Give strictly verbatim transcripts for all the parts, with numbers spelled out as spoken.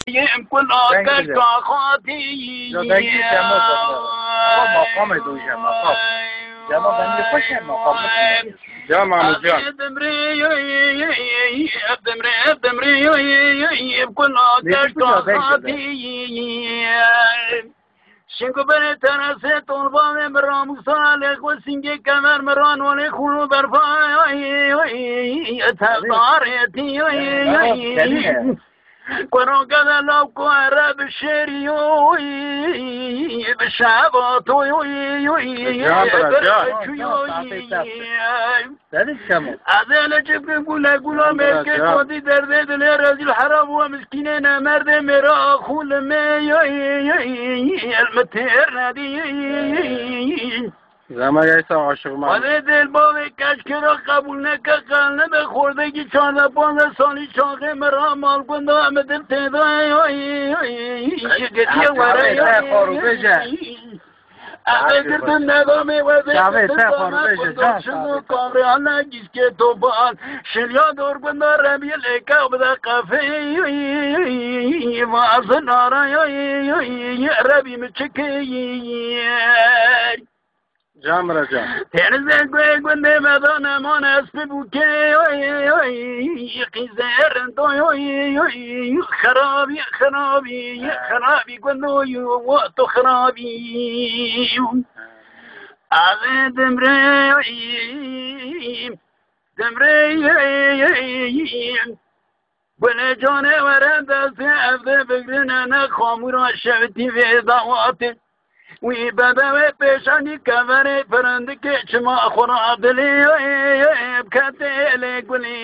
Yêm kula keşka xatî. Ya dengê Cemo zirve. Ama maqamê dû je, maqam. Cemo dengê xweş e, maqam. Can Mahmut can. Demrê, demrê, demrê, kula keşka xatî. Şingo berê terase tolbavê mi ramûsa lê xwe singê kemer mi ranolê xûn û berfa. Tevdarê tî. Kuro gede law ku ere bi şêrî yoy, bi şevato yoy, yoy, Can bira, can. Can, can, saetê te. Te dî Cemo. Ez ê li cibin gule gula Can bira, mêrkê can. Kotî derdê dilê rezîl herab û miskînê ne merdê mêra axû li mê yoy, yoy, yoy, el mi têr nedî. Zema ya êsa aşiq me. Xwedê dêl bavê keşkira qebûl neke qelne be xwerdekî çardeh panzdeh salî çaxê min ra mal gunda em dil têda. Getiye were. Çavê te xor û bêje. Em girtin nedamê wezê. Çavê te xor û bêje, can. Şino kamrê ana gîskê topan. Şilya dor gunda rebî lêke bide qefê. Vazin ara. Rebî mi çikê. Can bira can. Tênizê guê gundê me da nemane ez pê bûkê. Qîzê rindo. Xerabî, xerabî, xerabî gundo. Wa to xerabî. Azê dimrê. Dimrê. Gulê canê were destê evdê bigrine ne xamûra şewitî vê dawatê. Wî bedewê pêşanî keverê pirindikê çima xwe ra dilê biketê lê gulî.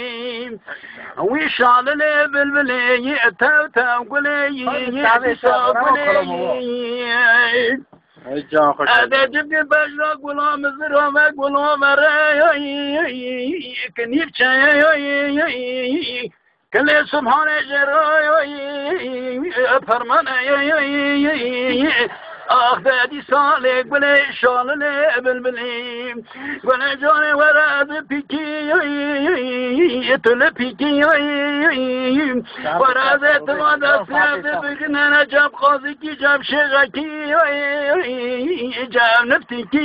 Wî şalilê bilbilê yê tew tew gulê yê dîsa gulê. Ey can xweş. Ede cibgî bejra gula mizira ve gula vere. Kinîpçeye. Kilê subhanê jê re. Fermane. Ax de dîsa lê gulê şalilê bilbilî. Gulê canê were ez pîkî. Tu li pîkî. Were ez ê tima destê ez ê bigine ne cem qazikî cem şêxekî. Cem niftikî.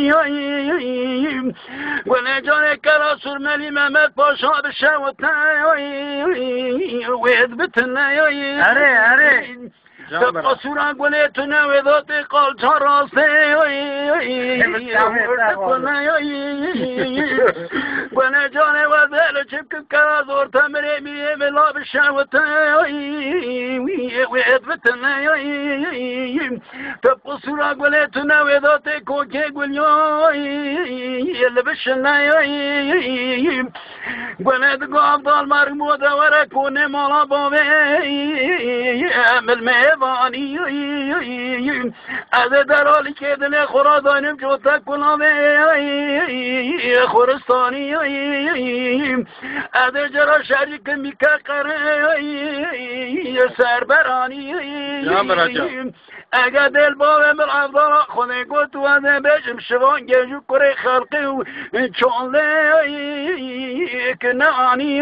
Gulê canê kera Surmelî Mehmet Paşa dişewite. Wê dibitine. Erê, erê. Te qasûra gulê tu ne wê datê qalça rastê. Gulê canê we zêle çipkim kera zor temirê mirê bila bişewite. Wê dibitine. Te qusûra gulê tu ne wê datê kokê gulyoy li bişineyê. Gulê digo Abdal mermo de were konê mala bavê milmêvanî. Ez ê deralikê dilê xwe ra daynim cote kulavê xuristanî. Ez ê cera şerî kimîke qerê serberanî. Can bira can. Ege dêl bavê min Evdala Xwedê got, we ne bêjim şivan gêj û kurê xelqî û çolê ki ne anî.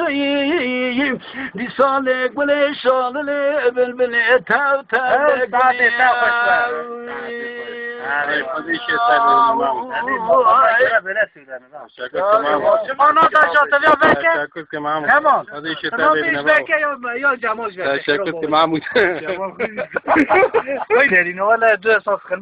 Dîsa lê gulê şalilê bilbilê tev tev. Hey, saetê te xweş be. Saetê xweş. Hey, Xwedê şê ser bê, Mahmud. Hadi, Mahmud, bere, bere, Teşekkür ki Mahmud. Ana da şateviya veke. Teşekkür ki Mahmud. Hemen. Hadi işe tabii ne var? Veke ya, ya Cemal veke. Teşekkür ki Mahmud. Cemal. Vay derine, valla dua saf kırmış.